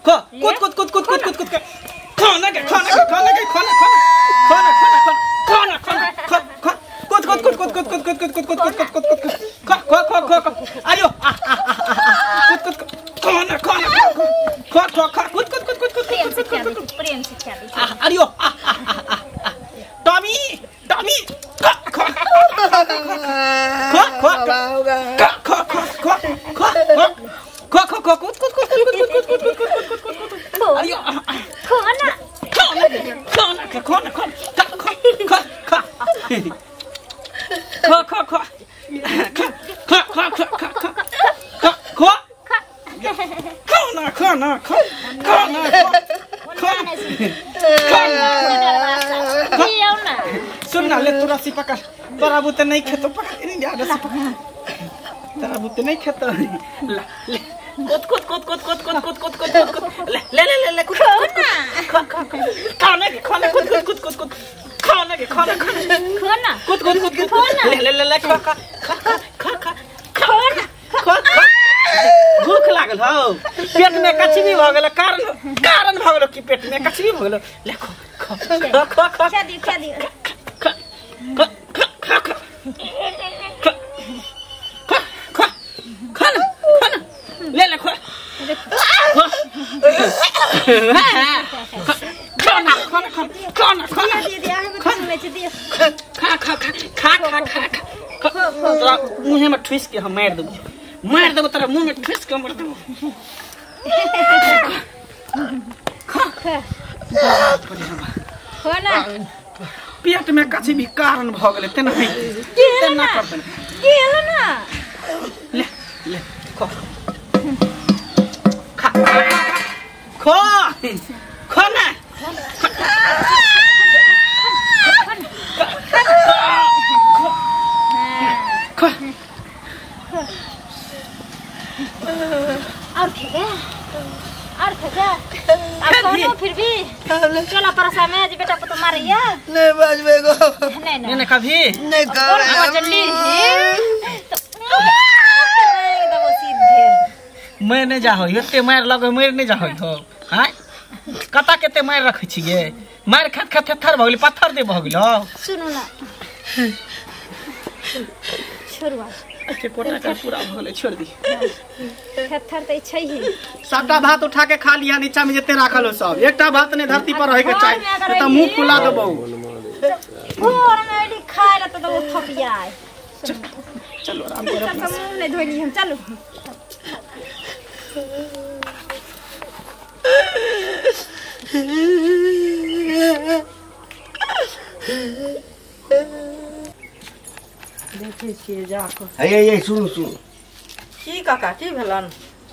खो कूद कूद कूद कूद कूद कूद कूद खाना के खाना के खाना के खाना खाना खाना खाना खाना खाना खा कूद कूद कूद कूद कूद कूद कूद कूद कूद कूद कूद कूद कूद खा खा खा खा खा आयो कूद कूद खाना खाना खा खा खा कूद कूद कूद कूद कूद प्रेम से खियाबी प्रेम से खियाबी आयो टॉमी टॉमी खा खा खा खा खा खा खा खा खा खा खा कूद कूद कूद कूद कूद कूद कूद कूद कूद कूद कूद आयो खाना खाना खाना खाना खा खा खा खा खा खा खा खा खा खा खा खा खाना खाना खा खाना खाना खाना सुन ना ले तोरा सी पकड़ तोरा बुते नहीं खेतो पकड़ नहीं रस्सी पकड़ तोरा बुते नहीं खेतो ला ले कूद कूद कूद कूद कूद कूद कूद कूद कूद कूद ले ले ले ले कूद खा खा खाना के खाना कूद कूद कूद कूद कूद खाना के खाना खाना खाना कूद कूद कूद कूद ले ले ले ले खा खा खा खा खा खाना खा खा भूख लागल हौ पेट में कचबी भ गेल कारण कारण भ गेल कि पेट में कचबी भ गेल ले खो खो खो खो खा दी खा दी खा खा खा खा खा खा खा खा खा ले ले खो खाना खाना खाना खाना खा खा खा खा खा खा खा तोरा मुँह में ठुस के हम मार देबो मार देबो तोरा मुँह में ठुस के मार देबो खा खा ना पेट में कछी भी कारण भ गेलै तेना तेना कर देने गेल ना ले ले खो खा खो खो ना खो और खेबे और खेबे अब कोनो फिर भी चला परसा में जे बेटा पुतो मारैया नहीं बाजबे गो नहीं नहीं नहीं कभी नहीं और बजली एकदम सीधे मैं नहीं जाहो एते मार लगो मर नहीं जाहो हो हां कता केते मार रखै छियै मार खात खात थर भ गेलै पत्थर दे भ गेलो सुनू ना छोड़वा के कोटा का पूरा भ गेलै छोड़ दी थर त छै ही सबटा भात उठा के खा लिया नीचा में जते राखल हो सब एकटा भात नहीं धरती पर रहे के चाही त मुंह फुला देबौ भोर में अली खाए ल त वो थक जाए चलो आराम करो सब मुंह नहीं धोली हम चलो देखै छियै जाकऽ हे ये सुन सुन की काका की भेलन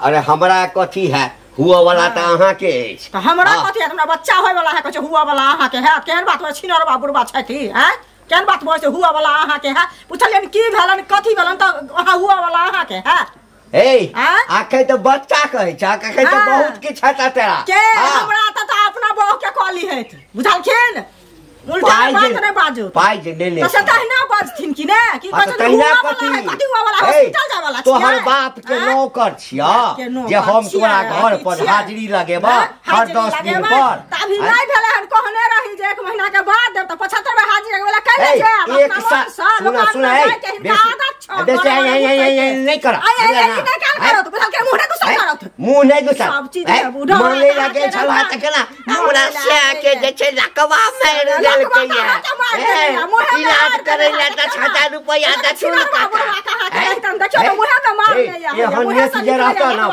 अरे हमरा कथी है हुआ वाला त अहाँ के अछि त हमरा कथी है हमरा बच्चा होय वाला है कहै छै हुआ वाला अहाँ के है केहन बात होइ छिनरबा बुढ़बा छथि हैं केहन बात होइ छै हुआ वाला अहाँ के है पुछलियन की भेलन कथी भेलन त अहाँ हुआ वाला अहाँ के है ए आखे त बच्चा कहै छै आखे त बहुत किछ है तेरा के हमरा त अपना बहू के कहली है बुझलखिन उल्टा बात नहीं बाजू पाई जे ले ले त से तहिना बाजथिन कि ने की कहै छै हुआ वाला है कथी हुआ वाला हॉस्पिटल जाय वाला तोहर बाप के नौकर छिया जे हम तोरा घर पर हाजिरी लगेबा हर 10 दिन पर तभी नहीं भेलै हन कहने रही जे 1 महीना के बाद देब त 75 में हाजिरी लगेबा कैले छै एक साल सुना सुना बेसी नहीं कर मुंह नहीं गुस्सा सब चीज मन ले लगे छला त केना हमरा से के जे छै लकवा मार देलकै इलाज करै ला त 6000 रुपया त छुन काका देखियो त मुंह में मार ले या नेत जे रहता ना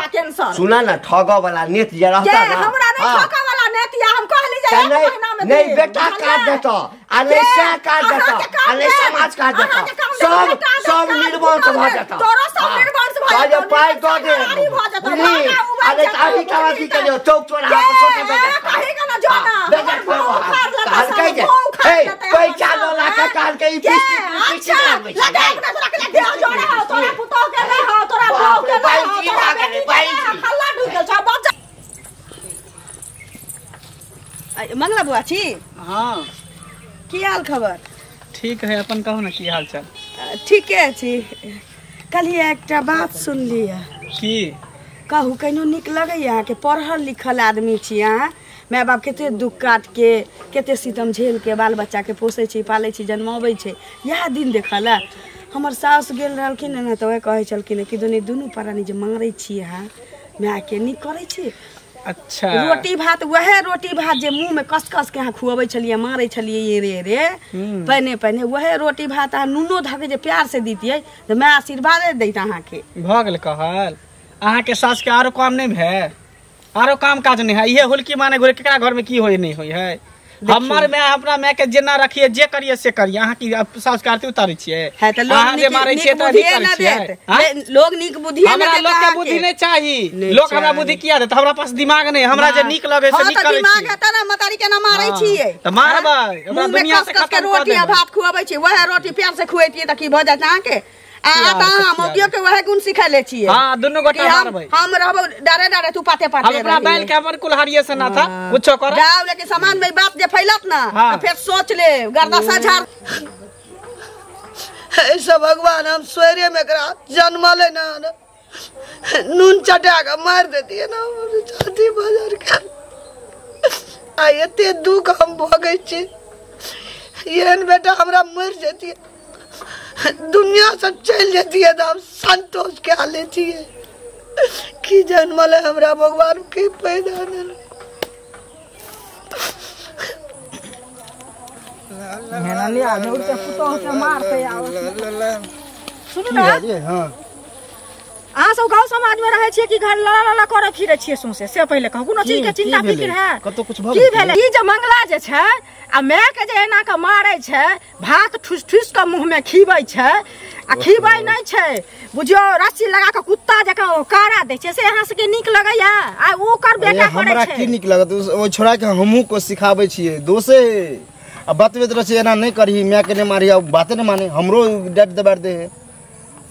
सुना ना ठग वाला नेत जे रहता ना हमरा नहीं ठग वाला नेत या हम कहली जे एक महीना में नहीं बेटा काट देतो आ नहीं से काट देतो आ नहीं समाज काट देतो सब सब निर्वंश भ जाता तोरो सब निर्वंश भ जाता पाई दऽ दे अरे ताही ताही के जो चौक चौराहा पर छोटे बेटा कहीं का ना जो ना कहलकै जे ए पैसा लऽ के कहलकै ई 20 लगा अपना तोरा के देह जोड़ा हो तोरा पुतोह के नहीं हो तोरा बहू के नहीं हो तोरा बेटी के नहीं हो खल्ला ढुक गेल छौ बच्चा मंगला बुआ छी हां की हाल खबर ठीक है अपन कहू ना की हाल चाल ठीके छी कल एकटा बात सुनलियै की कहू कहिनो नीक लगैया अहाँके? पढ़ल लिखल आदमी छी अहाँ, माय बाप कते दुख काट के कते सितम झेल के बाल बच्चा के पोसै छी पालै छी जन्माबै छै, इएह दिन देखल। हमर सासु गेल रहलखिन ने तऽ वएह कहै छलखिन कि दुनू दुनू प्राणी जे मारै छी अहाँ मायके, नीक करै छी? अच्छा रोटी भात वएह रोटी भात जे मुँह में कस कस के अहाँ खुअबै छलियै, मारै छलियै रे रे पहिने पहिने, वएह रोटी भात अहाँ नूनो धऽ के जे प्यार से दितियै तऽ माय आशीर्वादे दैत अहाँके। भऽ गेल कहल अहाँके सासके आरो काम नहि भेल, आरो काम काज नहीं है, इहे हुलकी माने घुरे केकरा घर में की होय नहीं होय है। हमर माय अपना माय के जेना रखिए जे करिए से करिए। अहाँ की सासु के आरती उतारै छियै? है तऽ लोग अहाँ जे मारै छियै नीक तऽ बुद्धिए करै न छियै। देत, आँय? लोग नीक बुद्धिए न हमरा देत लोग के अहाँके। बुद्धि नहीं चाही, नहीं लोग हमरा चाही। बुद्धि किया देत? हमरा पास दिमाग नहीं, हमरा जे नीक लगे से हाँ, नीक तऽ करै दिमाग छी। हेतै ने मतारी के ना मारै हाँ, छियै। तऽ मारबै, ओकरा मुँह में दुनिया कस से कस के खत्म कऽ रोटी आ देबै। भात खुअबै छियै, वएह रोटी प्यार से खुएतियै तऽ की भऽ जायत अहाँके? आ प्यार तऽ अहाँ से मौगियो के वएह गुण सिखा ले छियै। हाँ दुनू गोटा कि हम मारबै। हम रहबो डारे डारे तू पाते हम पाते अपना रहियै। बैल के हमर कुल्हाड़िए से ना था कुछो कर जाओ, लेकिन सामान में बात जे फैलत ना हाँ। तऽ फेर सोच ले गर्दसा झाड़। ऐसा भगवान हम सोरे में एकरा जन्मले ना ना नून चटा के मार देतियै ना हमर छाती बजर के। आ एते दुख हम भोगै छी, एहन बेटा हमरा मरि जैतियै, दुनिया से चलि जैतियै तऽ हम संतोष कए लेतियै कि जन्मले हमरा भगवान के पैदा देलक। सुनू ने, अहाँ सब गाँव समाज में रहै छियै कि घर लड़ा लड़ा करे फिरै छियै सौंसे? से पहिले कहू, कोनो चीज के चिंता फिक्र है? कतौ कुछ भऽ की गेल? भेलै? ई जे मंगला जे छै आ माय के जे एना के मारै छै, भात ठुस ठुस के मुँह में खीबै छै आ खीबै नहि छै, बुझियौ रस्सी लगा के कुत्ता जकाँ ओ कारा दै छै, से अहाँ सबके नीक लगैया? आ ओकर बेटा करै हमरा छै। की नीक लगत? ओहि छोड़ा के हमहूँ को सिखाबै छियै दोसे आ बतबैत रहै छियै एना नहि करही, माय के नहि मारही, आ बाते नहि माने, हमरो डाँटि दबारि दे है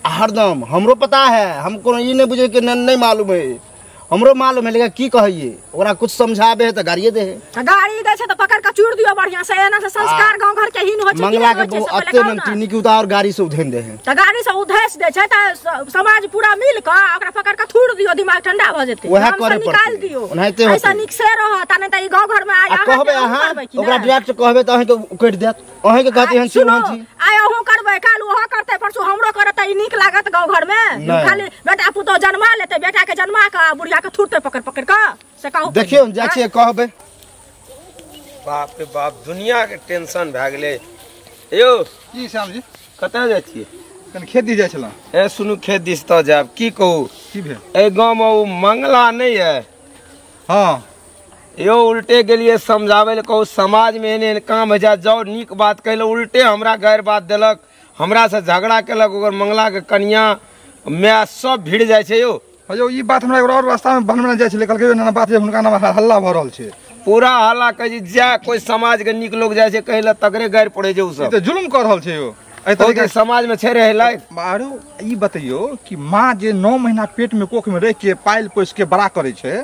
हरदम। हमरो पता है, हम कोनो ई नहि बुझै कि नहीं मालूम है, हमरो मालूम है, लेकिन की कहिए ओकरा कुछ समझाबे है तऽ गाड़िए दे है। तऽ गाड़ी दै छै तऽ पकड़ के चूर दियौ बढ़िया से, एना से संस्कार गाँव घर के हीन होइ छै कि मंगला नहि के होइ छै, से पहिले अते कहू ने। नमती निकी उतार गाड़ी से उधेन दे है। तऽ गाड़ी से उधेस दै छै तऽ समाज पूरा मिल कऽ ओकरा पकड़ के थूर दियौ, दिमाग ठंडा भऽ जेतै, वएह नाम से करे निकालि पड़तै। दियौ, ओनाहिते होतै। ऐसा नीक से रहत, आ नहि तऽ ई गाँव घर में आइ आ अहाँ कहबै के अहूँ अहाँ करबै कि ओकरा नहि? डायरेक्ट कहबै तऽ अहाँके कटि देत, अहाँके कहते एहन छी सुनू, ओहन छी। आइ अहूँ करबै, काल्हि ओहो करतै, परसू हमरो करतै, ई नीक लागत गाँव घर में? नहि। खाली बेटा पुतोह जन्मा लेतै, बेटा के जन्मा कऽ आ बुढ़िया के थुरतै पकड़ पकड़ कऽ, से कहू। देखियौ जाइ छियै कहबै। बाप रे बाप, दुनिया के टेंशन भए गेलै। यौ की श्याम जी, कतऽ जाइ छियै? कनि खेत दिस जाइ छलहुँ। ए सुनू, खेत दिस तऽ जायब, की कहू की भेल? एहि गाँव में ओ मंगला नहि यऽ? हाँ। यौ उल्टे गेलियै समझाबै लए, कहू समाज में एहन एहन काम होइ छै, जाउ नीक बात कहै लए, उल्टे हमरा गैर बात देलक, हमरा से झगड़ा केलक, ओकर मंगला के कनिया माय सब भिड़ जाइ छै यौ। यौ ई बात हमरा एगो और रास्ता में बनबे जाइ छलै, कहलकै एना बात छै, हुनका नाम हल्ला भऽ रहल छै, पूरा हल्ला कहै छै, जाय कोइ समाज के नीक लोग जाइ छै कहै लए तकरे गारि पड़ै छै। ओ ई सब तऽ जुलुम कऽ रहल छै यौ। एहि कहू तरीका जे समाज में छै रहै लायक? आरो ई बतैयौ कि माँ जे 9 महीना पेट में कोख में रहि के पालि पोसि के बड़ा करै छै,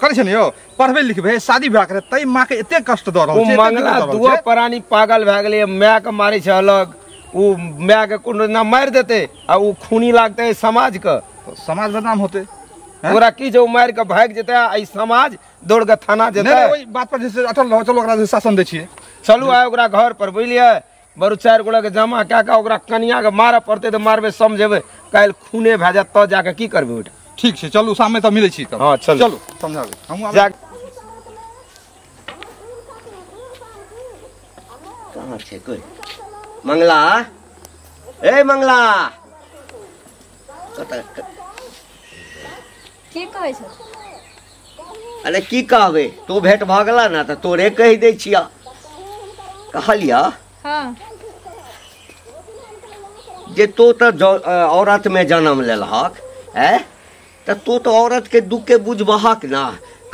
करै छै ने यौ, पढ़बै लिखबै शादी विवाह करै, तै माँ के एते कष्ट दऽ रहल ओ छै, एते मंगला दिक्कत दऽ रहल दुओ छै। प्राणी पागल भए गेलै, माय के मारै छै अलग, ओ माय के कोनो ना मारि देतै आ ओ खूनी लागतै समाज के, तऽ समाज बदनाम होतै। ओकरा की छै, ओ मारि के भागि जेतै आ ई समाज दौड़ के थाना नहि जेतै। नहि, ओहि बात पर जे छै अटल रहो, चलू ओकरा जे शासन दै छियै। चलू आइ ओकरा घर पर, बुझलियै, बरू 4 गोटा के जमा कए कऽ ओकरा कनिया के मारऽ पड़तै तऽ मारबै, समझेबै, काल्हि खूने भए जायत तऽ जाके की करबै ओहिठाम। ठीक छै, चलू शाममे तऽ मिलै छी तब। हाँ, चलू। चलू समझाबै हमहूँ। जा कहाँ छै कोइ? मंगला, ए मंगला, कतऽ की कहै छै? अरे की कहबै, तू भेंट भऽ गेला ने तऽ तोरे कहि दै छियह। कहलियह हाँ जे तू तऽ औरत में जन्म लेलहक ऐ, तऽ तू तऽ औरत के दुख के बुझबहक ना।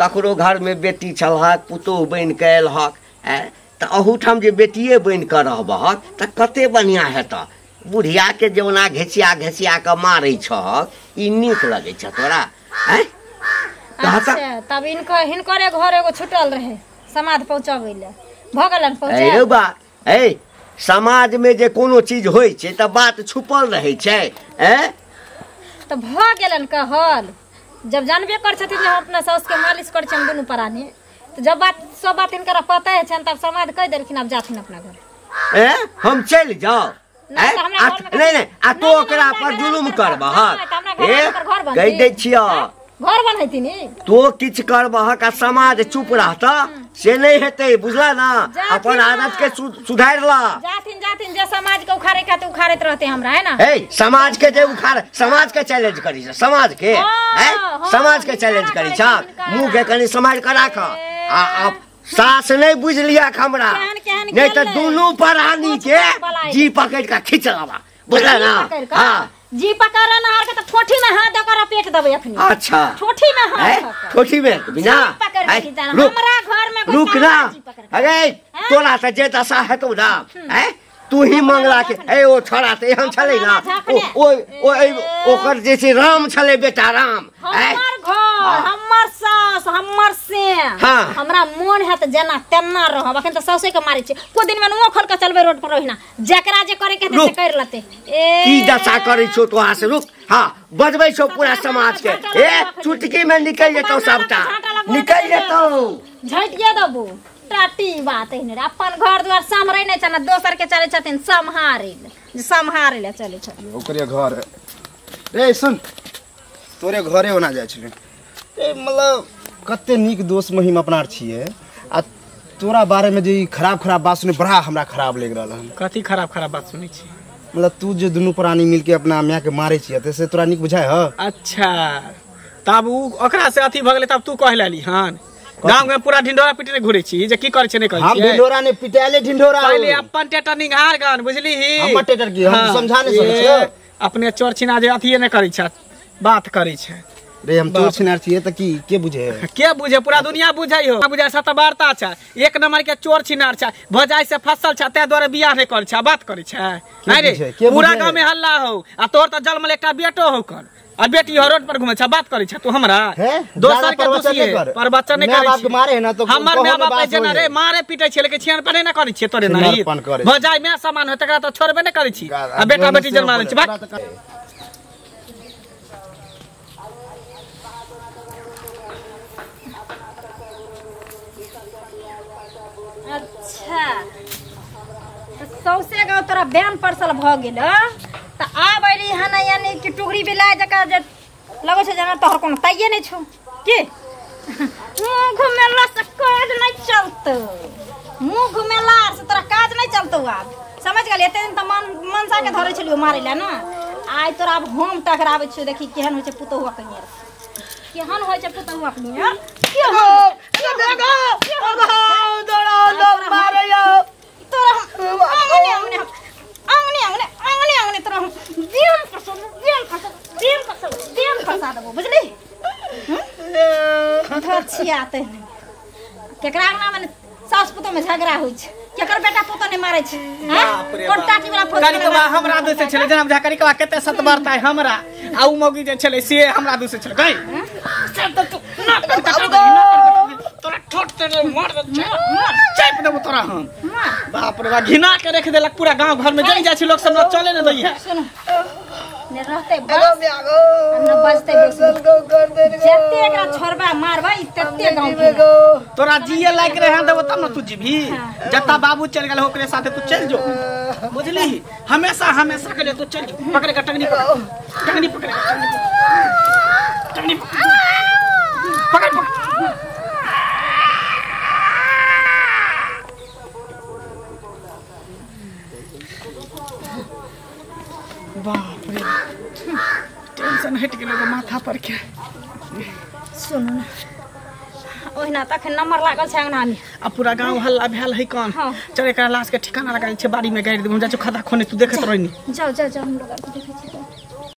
ककरो घर में बेटी छलहक, पुतोह बनि कऽ एलहक ऐ, तऽ अहूठाम जे बेटिए बनि कऽ रहबहक तऽ कते बढ़िआँ हेतह। बुढ़िया के जे ओना घेसिया घेसिया कऽ मारै छहक, ई नीक लगै छ तोरा ऐ? अच्छा, तब इनकर हिनकरे घर एगो छुटल रहे समाध पहुँचाबै लए, भऽ गेलन ए रौ पहुँचा? बा, ए समाज में जे कोनो चीज होइ छै तऽ बात छुपल रहै छै ऐ? तऽ भऽ गेलन कहल। जब जानबे कर छथिन जे हम अपना साउस के मालिश कर छी हम दुनू प्राणी, तऽ जब बात सब बात हिनकर पता है छनि तब समाज कहि देलखिन आब जाथिन अपना घर। ए हम चलि जाओ? नहीं नहीं आ तो ओकरा पर जुलुम करबहक। ए कहि दै छियौ घर बनैथिन तो किछु करबहक आ समाज चुप रहता से नहीं हेतै, बुझला ना? अपन आदत के सुधार ला। जाथिन जाथिन जे समाज के उखाड़े के उखाड़ैत रहते हमरा, है ना? ए समाज के जे उखाड़, समाज के चैलेंज करी छ, समाज के हैं, समाज के चैलेंज करी छ। मुंह के कनी समाज के राख आ सास नहीं बुझ लिया हमरा, नहीं तो दोनों प्राणी के जी पकड़ के खींच लावा, बुझला ना? हां जी पकड़ ना हार के तो ठोठी में हाथ दकर पेट दबे अखनी। अच्छा ठोठी में हाथ, ठोठी में बिना हमरा घर में रुक ना। अरे तोरा से जे दशा हेतौ ना, हैं तू ही मंगला के ए ओ छोरा से एहन छलै ना, ओ ओ ओकर जे छै राम छलै बेटा राम। हमर घर हमर सास हमर से हमरा मोन है त जेना तेना रहब। अखन त सासे के मारै छै, को दिन में मुंह खोल के चलबै रोड पर रहिना, जकरा जे करे के हेतै से कर लते। ए की दशा करै छौ तोरा से? रुक, हां बजबै छौ पूरा समाज के। ए चुटकी में निकल जेतौ सबटा, निकल जेतौ, झटिया देबो। टाटी बात है रे, अपन घर द्वार सम्हरै नै छै ना, दोसर के चलै छथिन सम्हारै ले, सम्हारै ले चलै छथिन। ओकरे घर रे सुन, तोरे घरे होना जाइ छलै। ए मतलब कते नीक दोस्त महिम अपना छियै आ तोरा बारे में जे खराब खराब बात सुनि बड़ा हमरा खराब लागि रहल हन। कथी खराब खराब बात सुनै छी? मतलब तू जे दुनू प्राणी मिलके अपना माय के मारै छियै ते से तोरा नीक बुझाय ह? अच्छा तब उ ओकरा से अथी भ गेलै तब तू कह लेली हन? गांव में पूरा ढिंढोरा पिटने घुरे छी जे की करै छै नै करै छी। हम ढिंढोरा नै पिटाले, ढिंढोरा पहिले अपन टेटर निंगार गान बुझली ही। हमर टेटर की हम समझा नै सकै छियै। अपने चोर छिना जे अथिए नै करै छै, बात करै छै रे। हम चोर छिनार छियै त की के बुझे? के बुझे? पूरा दुनिया बुझै हो। बुझै सत वार्ता छै, एक नंबर के चोर छिनार छै, भजाई से फसल छै, तै दुआरे बियाह नै करै छै, बात करै छै। नै रे पूरा गांव में हल्ला हो आ तोर त जन्मल एकटा बेटो हो कर आ बेटी हो रोड पर घुमै छै, बात करै छै तू हमरा दोसर के दोषी प्रवचन नै करै छै। मारे है ना तो हमर my बाप जेना रे मारे पीटै छै लेकिन छियान पर नै करै छै तोरे नहीं भजाई my समान हो तकरा त छोड़बे नै करै छी आ बेटा बेटी जन्मा लै छै। बात अच्छा सौसे गाँव तोरा बैन परसल भ गेल त आब अयली हन, यानी कि टुकड़ी बिलाय जकाँ जे लगै छै जेना तोहर कोनो तैये नहि छौ की। मुँह घुमेला से काज नहि चलतौ, मुँह घुमेला से तोरा काज नहि चलतौ आब, समझ गेली? एते दिन तऽ मनसा के धरै छलियौ मारै लए ना, आइ तोरा आब हम टकराबै छियौ। देखी केहन होइ छै पुतहुआ के नियर, केहन होइ छै पुतहुआ के नियर। तोरा अंगने अंगने अंगने अंगने अंगने अंगने तोरा हम देम फसा देम फसा देम फसा देम फसा देबो, बुझली? धर छियाते नहि केकरा अंगना में सास पुतोह में झगड़ा होइ छै, केकर बेटा पुतोह नहि मारै छै। कोन टाटी वाला फोन कनिकबा हमरा दोसे छलै जेना बुझा कनिकबा कते सत वार्ता है हमरा आ उ मौगी जे छलै से हमरा दोसे छलै। गई चल त तू ना तोरा ठोट ते मार चाप देबो तोरा हम। बाप रे बा घिना के रख देलक पूरा गांव घर में, जई जाइ छै लोग सब चले ने दै है। सुन ने रहते बस न बजते बस जते एकरा छोड़बा मारबा ई तते गांव के तोरा जिए लायक रहे देबो तब न तू जीभी। जता बाबू चल गेल ओकरे साथे तू चल जो, बुझली? हमेशा हमेशा के लिए तू चल जो। पकड़ के टंगनी पकड़, टंगनी पकड़, टंगनी पकड़, पकड़। बाप रे टेंशन हटि गेल माथा पर के। सुनू ना ओहिना तखन नंबर लागल छै अंगना में आ पूरा गांव हल्ला भेल है कौन। चल एकरा लाश के ठिकाना लगाइ छै, बाड़ी में गाड़ि देबो, हम जाइ छी खदा खोने, तू देखैत रहनी। जाओ जाओ जाओ, हम लोग देखै छी।